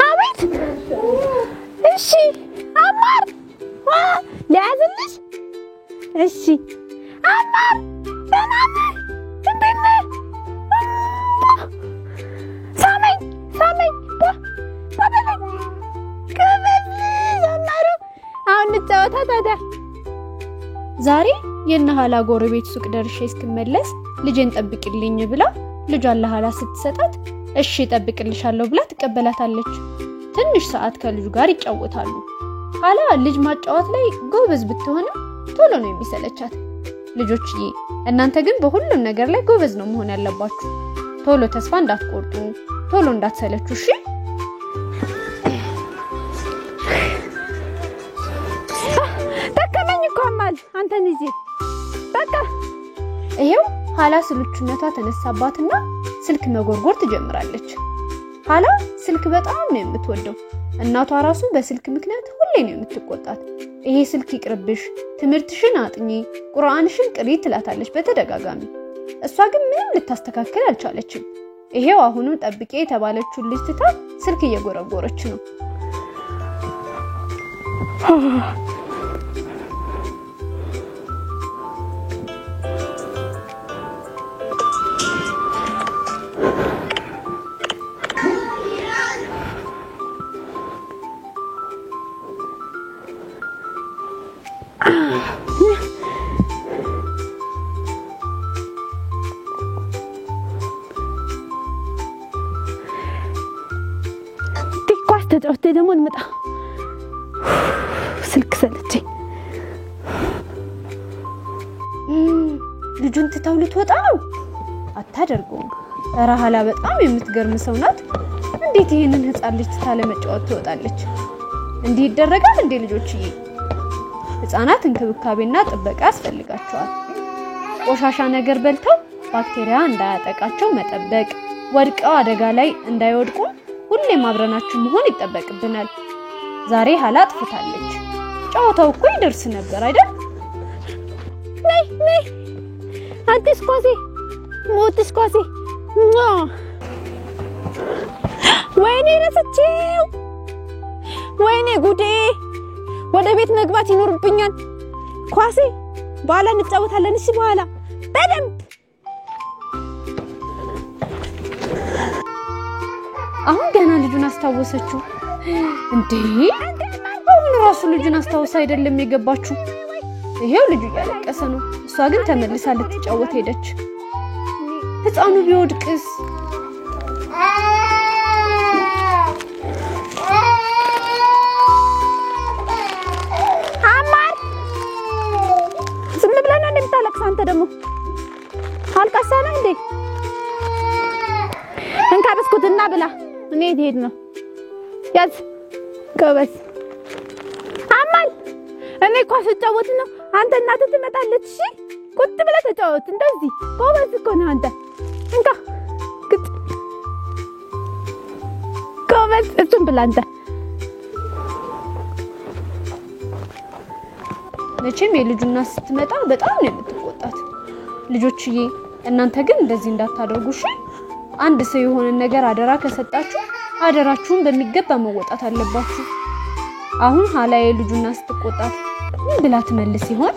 አቤት። እሺ አማር ሊያዝልሽ። እሺ አማር ደህና ነህ? እንዴት ነህ? ሳመኝ ሳመኝ በለኝ። ጎበዝ አማሩ። አሁን እንጫወታ ታዲያ። ዛሬ የነሃላ ጎረቤት ሱቅ ደርሼ እስክመለስ ልጄን ጠብቅልኝ ብላ ልጇን ለሃላ ስትሰጣት እሺ እጠብቅልሻለሁ ብላ ትቀበላታለች። ትንሽ ሰዓት ከልጁ ጋር ይጫወታሉ። ሀላ ልጅ ማጫወት ላይ ጎበዝ ብትሆንም ቶሎ ነው የሚሰለቻት። ልጆችዬ እናንተ ግን በሁሉም ነገር ላይ ጎበዝ ነው መሆን ያለባችሁ። ቶሎ ተስፋ እንዳትቆርጡ፣ ቶሎ እንዳትሰለቹ እሺ። ደከመኝ እኮ አማል አንተን ይዤ በቃ። ይሄው ሀላ ስልቹነቷ ተነሳባትና ስልክ መጎርጎር ትጀምራለች። ሀላ ስልክ በጣም ነው የምትወደው። እናቷ ራሱ በስልክ ምክንያት ሁሌ ነው የምትቆጣት። ይሄ ስልክ ይቅርብሽ፣ ትምህርትሽን አጥኚ፣ ቁርአንሽን ቅሪ ትላታለች በተደጋጋሚ። እሷ ግን ምንም ልታስተካክል አልቻለችም። ይሄው አሁንም ጠብቄ የተባለችውን ልጅ ትታ ስልክ እየጎረጎረች ነው። ኳስ ተጫውቼ ደግሞ እንመጣ። ስልክ ሰለቸኝ። ልጁን ትተው ልትወጣ ነው። አታደርገውም። ኧረ ሀላ በጣም የምትገርም ሰው ናት። እንዴት ይህንን ህፃን ልጅ ትታ ለመጫወት ትወጣለች? እንዲህ ይደረጋል እንዴ ልጆችዬ? ህፃናት እንክብካቤና ጥበቃ ያስፈልጋቸዋል። ቆሻሻ ነገር በልተው ባክቴሪያ እንዳያጠቃቸው መጠበቅ፣ ወድቀው አደጋ ላይ እንዳይወድቁ ሁሌም አብረናችሁ መሆን ይጠበቅብናል። ዛሬ ሀላ አጥፍታለች። ጨዋታው እኮ ይደርስ ነበር አይደል? ነይ ነይ፣ አንተስ ኳሴ ሞትስ ኳሴ። ወይኔ ረስቼው፣ ወይኔ ጉዴ! ወደ ቤት መግባት ይኖርብኛል። ኳሴ በኋላ እንጫወታለን። እሺ በኋላ በደንብ። አሁን ገና ልጁን አስታወሰችው እንዴ? አሁን ራሱ ልጁን አስታውሳ አይደለም የገባችው። ይሄው ልጁ እያለቀሰ ነው። እሷ ግን ተመልሳ ልትጫወት ሄደች። ህፃኑ ቢወድቅስ? አማር ዝም ብለህ ነው እንደምታለቅስ አንተ ደግሞ አልቀሳ ነው እንዴ? እንካ ብስኩትና ብላ። እኔ የት ነው? ያዝ ጎበዝ። አማል እኔ ኳስ እጫወት ነው፣ አንተ እናትህ ትመጣለች። እሺ ቁጭ ብለህ ተጫወት። እንደዚህ ጎበዝ እኮ ነህ አንተ። እንካ ግጥ ጎበዝ። እሱን ብላ አንተ። መቼም የልጁ እናት ስትመጣ በጣም ነው የምትቆጣት። ልጆችዬ እናንተ ግን እንደዚህ እንዳታደርጉ እሺ። አንድ ሰው የሆነ ነገር አደራ ከሰጣችሁ አደራችሁን በሚገባ መወጣት አለባችሁ። አሁን ሀላ የልጁ እናት ስትቆጣት ምን ብላ ትመልስ ይሆን?